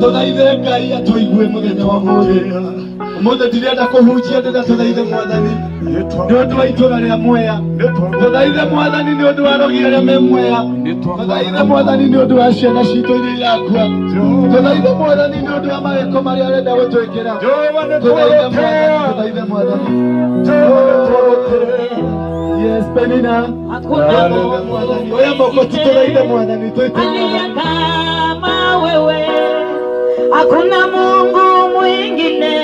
Tũthaithe Ngai atũigue mũthenya wa ũmũthĩ. Ũmũthĩ ndirenda kũhunjia, ndĩrenda tũthaithe Mwathani nĩ ũndũ wa itũũra rĩa Mwea. Tũthaithe Mwathani nĩ ũndũ wa arogi arĩa me Mwea. Tũthaithe Mwathani nĩ ũndũ wa ciana citũ iria irakua. Tũthaithe Mwathani nĩ ũndũ wa mawĩko marĩa arenda gũtwĩkĩra. Tũthaithe Mwathani, tũthaithe Mwathani. Yes, Penina. Hakuna Mwathani. Oya moko tu tũthaithe Mwathani, twĩte aliye Mwathani. kama wewe, hakuna Mungu mwingine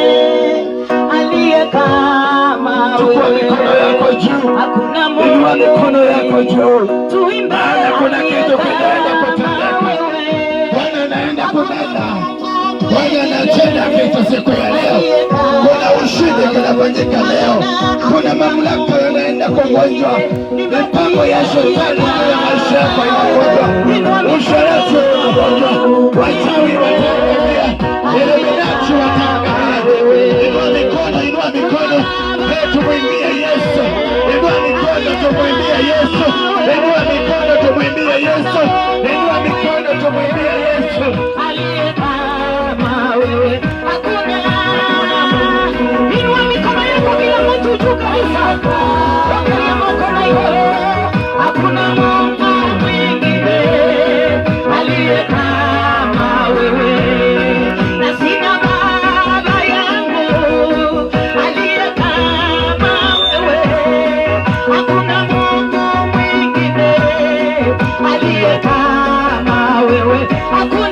aliye kama Chukua wewe. mikono yako juu. Hakuna Inua Mungu mikono yako juu. tuimbe Maana kuna aliye kitu kinaenda kama kutendeka. wewe. Bwana anaenda kunena. Bwana anatenda kitu siku ya leo. Kuna ushindi kinafanyika leo. Kuna mamlaka yanaenda kuvunjwa. Mipango ya shetani juu ya maisha yako inavunjwa. Usherati unavunjwa. Wachawi wataangamia. Iluminati wataangamia. Inua mikono, inua mikono. Hey, tumwimbie Yesu. Inua mikono tumwimbie Yesu. Inua mikono tumwimbie Yesu. Inua mikono tumwimbie Yesu. Aliye kama wewe hakuna. Inua mikono yako kila mtu juu kabisa. Angalia mkono hiyo. Hakuna Mungu mwingine aliye kama wewe, na sina baba yangu aliye kama wewe. Hakuna Mungu mwingine aliye kama wewe. Hakuna.